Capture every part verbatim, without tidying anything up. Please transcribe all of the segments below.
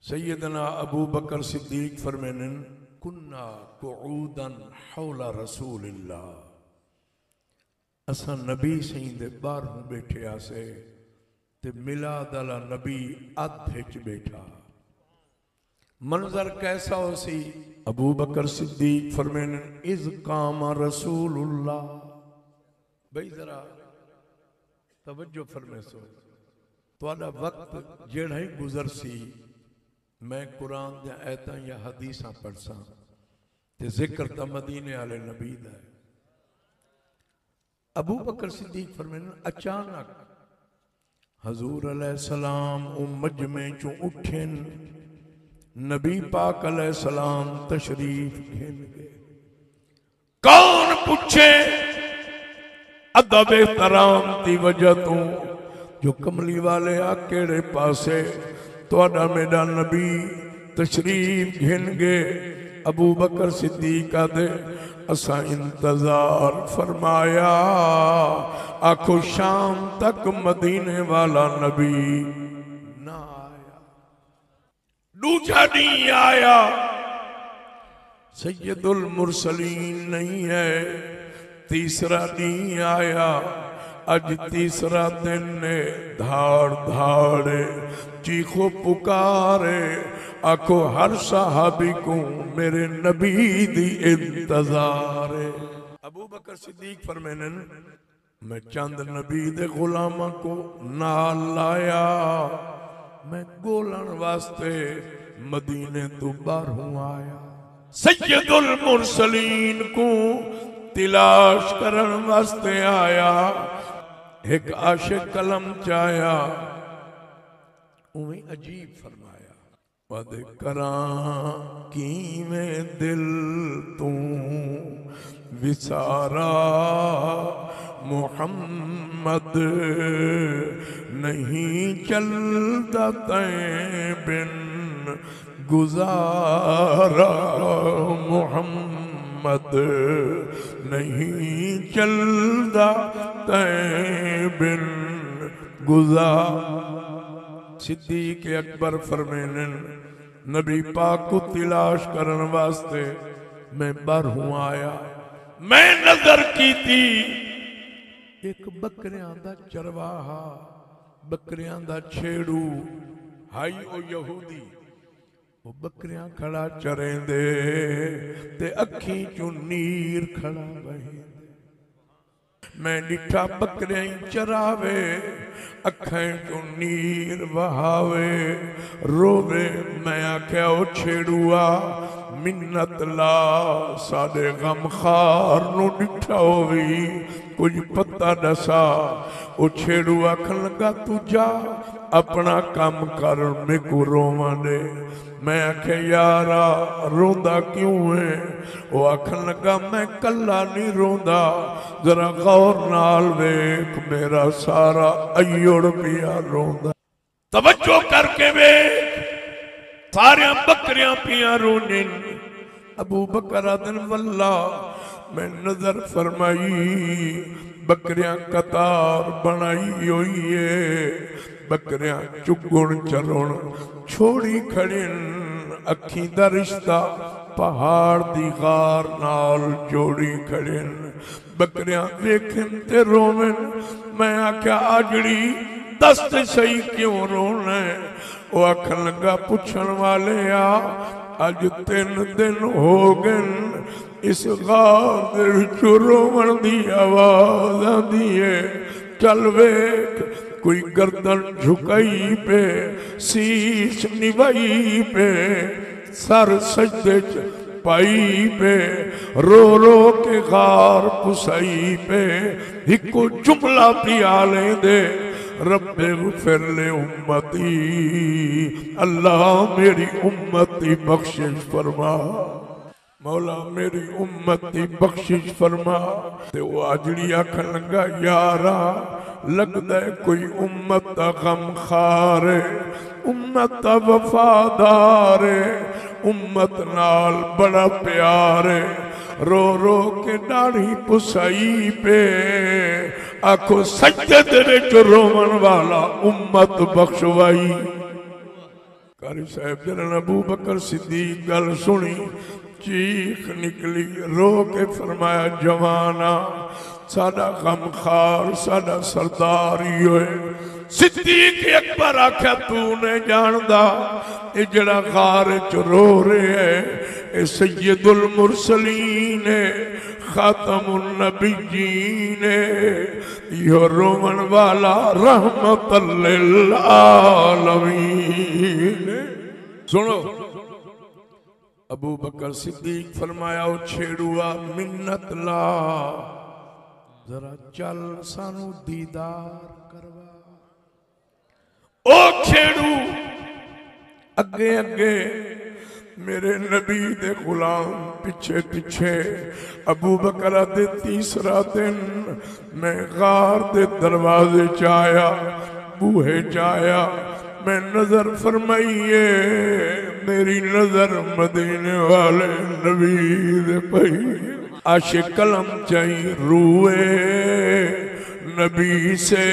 سیدنا ابو بکر صدیق فرمیندن، "کنا قعودا حول رسول اللہ"، اساں نبی سئیں دے ٻاہروں ٻیٹھے ہاسے تے میلاد آلا نبی ادھ اچ ٻیٹھا۔ منظر کیسا ہوسی؟ ابو بکر صدیق فرمیندن، "اذ قام رسول اللہ"، بھئی ذرا توجہ فرمیسو، تہاݙا وقت جیڑھا ہی گزرسی، میں قرآن دیاں آیتاں یا حدیثاں پڑھساں تے ذکر تاں مدینے آلے نبی دا ہے۔ ابو بکر صدیق فرمیندن، اچانک حضور علیہ السلام اوں مجمع چوں اٹھن، نبی پاک علیہ السلام تشریف گھن ڳئے۔ کون پچھے؟ ادب احترام دی وجہ توں جو کملی والے آ کیڑے پاسے تہاݙا میݙا نبی تشریف گھن ڳئے؟ ابو بکر صدیق آہدے، اساں انتظار فرمایا، آکھو شام تک مدینے والا نبی نہ آیا۔ ݙوجھا ݙینہہ آیا، سید المرسلین نہیں ہے۔ تیسرا ݙینہہ آیا، اڄ تیسرا دن ہے، دھاڑ دھاڑ ہے، چیخو پکار ہے، آکھو ہر صحابی کوں میرے نبی دی انتظار ہے۔ ابو بکر صدیق فرمیندن، میں چند نبی دے غلاماں کوں نال لایا، میں ڳولݨ واسطے مدینے توں ٻاہروں آیا۔ سید المرسلین کوں تلاش کرݨ واسطے آیا، ہک عاشق قلم چایا، اونویں عجیب فرمایا۔ وعدے کراں کیویں دل توں وسارا، محمد نہیں چلدا تیں بن گزارا، محمد نہیں چلدا تیں بن گزارا۔ صدیق اکبر فرمیندن، نبی پاک کوں تلاش کرݨ واسطے میں ٻاہروں آیا۔ میں نظر کیتی، ہک ٻکریاں دا چرواہا، ٻکریاں دا چھیڑو ہئی، او یہودی، او ٻکریاں کھڑا چریندے تے اکھیں چوں نیر کھڑا وہیندے۔ میں ݙٹھا ٻکریاں ای چراوے، اکھیں چوں نیر وہاوے، رووے۔ میں آکھیا، او چھیڑوا، منت لا، ساݙے غمخوار نوں ݙٹھا ہووی، کجھ پتہ ݙسا۔ او چھیڑو آکھݨ لڳا، توں جا، اپݨا کم کر، میکوں رووݨ ݙے۔ میں آکھیا، یارا، روندا کیوں ہیں؟ او آکھݨ لڳا، میں کلھا نہیں روندا، ذرا غور نال ویکھ، میرا سارا ایوڑ پیا روندا۔ توجہ کر کے ویکھ، ساریاں ٻکریاں پیاں رونین۔ ابو بکر آہدن، واللہ میں نظر فرمائی، ٻکریاں قطار بݨائی ہوئی ہے، ٻکریاں چڳݨ چرݨ چھوڑی کھڑین، اکھیں دا رشتہ پہاڑ دی غار نال جوڑی کھڑین۔ ٻکریاں ویکھن تے روون۔ میں آکھیا، آجڑی، دس تے سہی کیوں رونا ہے؟ او آکھن لگا، پچھن والے آ، اج تین دن ہو گن، اس غار دے وچوں روون دی آواز آندی ہے۔ چل ویکھ، کوئی گردن جھکائی پے، سیس نوائی پے، سر سجدے چ پائی پے، رو رو کے غار پسائی پے، ہکو جملہ پیا لیندے، رب اغفر لامتی، اللہ میری امت دی بخشش فرما۔ مولا میری امت دی بخشش فرما۔ تے او آجڑی آکھن لگا، یارا، لگدا ہے کوئی امت دا غمخوار ہے، امت دا وفادار ہے، امت نال بڑا پیار ہے۔ رو رو کے ݙاڑھی پسائی پے، آکھو سجدے دے وچ رووݨ والا امت بخشوائی۔ قاری صاحب، جݙݨ ابو بکر صدیق ڳالھ سݨی، چیخ نکلی، رو کے فرمایا، جوانا، ساݙا غمخوار، ساݙا سردار ایہو ہے۔ صدیق اکبر آکھیا، توں نئیں ڄاݨدا، اے جیڑھا غار اچ رو رہیا ہے، اے سید المرسلین ہے، خاتم النبیین ہے، ایہو رووݨ والا رحمت للعالمین ہے۔ سݨو، ابو بکر صدیق فرمایا، او چھیڑوا، منت لا، ذرا چل، سانوں دیدار کروا۔ او چھیڑو، اڳے اڳے، میرے نبی دے غلام پچھے پچھے۔ ابو بکر آہدے، تیسرا دن میں غار دے دروازے چ آیا، بوہے چ آیا، میں نظر فرمائی ہے، میری نظر مدینے والے نبی دے پئی۔ عاشق قلم چئیں، روئے نبی سے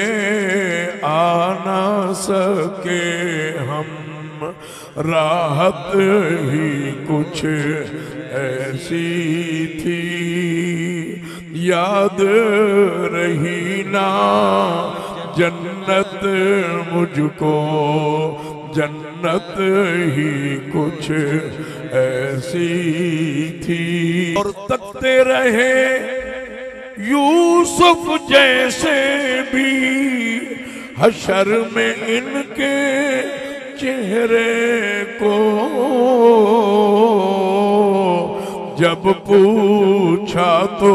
آ نہ سکے ہم، راحت ہی کچھ ایسی تھی، یاد رہی نا جنت مجھ کو، جنت ہی کچھ ایسی تھی۔ اور تکتے رہے یوسف جیسے بھی حشر میں ان کے چہرے کو، جب پوچھا تو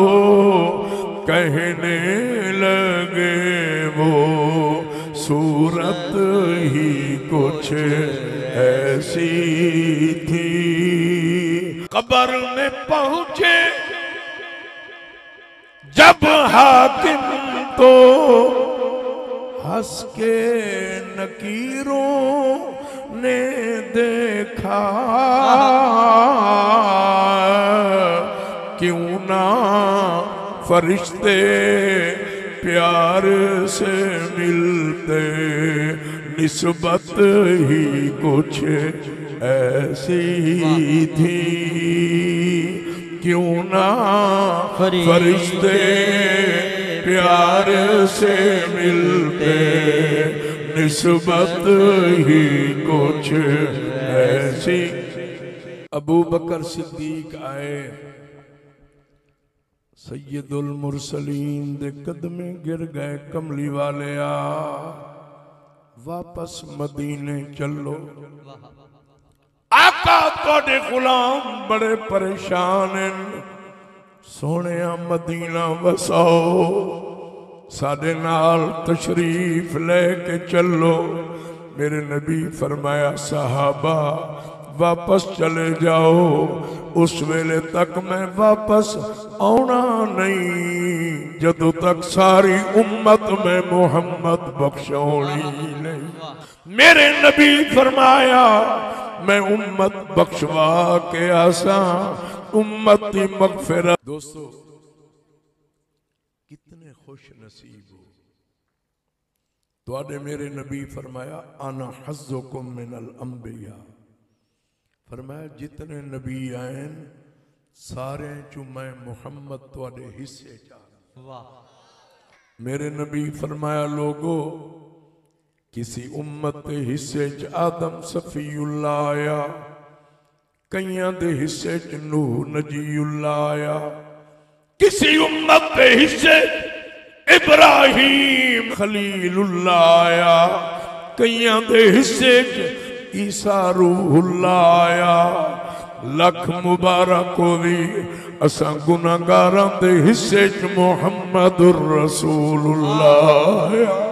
کہنے لگے وہ صورت ہی کچھ ایسی تھی۔ قبر میں پہنچے جب حاکم تو ہنس کے نکیروں نے دیکھا، کیوں نہ فرشتے پیار سے ملتے، نسبت ہی کچھ ایسی تھی۔ کیوں نہ فرشتے پیار سے ملتے، نسبت ہی کچھ ایسی۔ ابو بکر صدیق آئے، سید المرسلین دے قدمیں گر ڳئے، کملی والیا، واپس مدینے چلو۔ آقا، تہاݙے غلام بڑے پریشان ہن، سوہݨیا، مدینہ وساؤ، ساݙے نال تشریف لے کے چلو۔ میرے نبی فرمایا، صحابہ، واپس چلے جاؤ، اس ویلے تک میں واپس آوݨا نئیں، جدوں تک ساری امت میں محمد بخش آوݨی نئیں۔ میرے نبی فرمایا، میں امت بخشوا کے آساں، امت دی مغفرت۔ دوستو، کتنے خوش نصیب ہو، تہاݙے میرے نبی فرمایا، انا حظکم من الانبیاء۔ فرمایا، جتنے نبی آئن، سارے چوں میں محمد تہاݙے حصے چ آ ڳیا۔ واہ۔ میرے نبی فرمایا، لوگو، کسی امت دے حصے چ آدم صفی اللہ آیا، کئیاں دے حصے چ نوح نجی اللہ آیا، کسی امت دے حصے چ ابراہیم خلیل اللہ آیا، کئیاں دے حصے چ عیسیٰ روح اللہ آیا۔ لکھ مبارک ہووی، اساں گناہگاراں دے حصے چ محمد الرسول اللہ آیا۔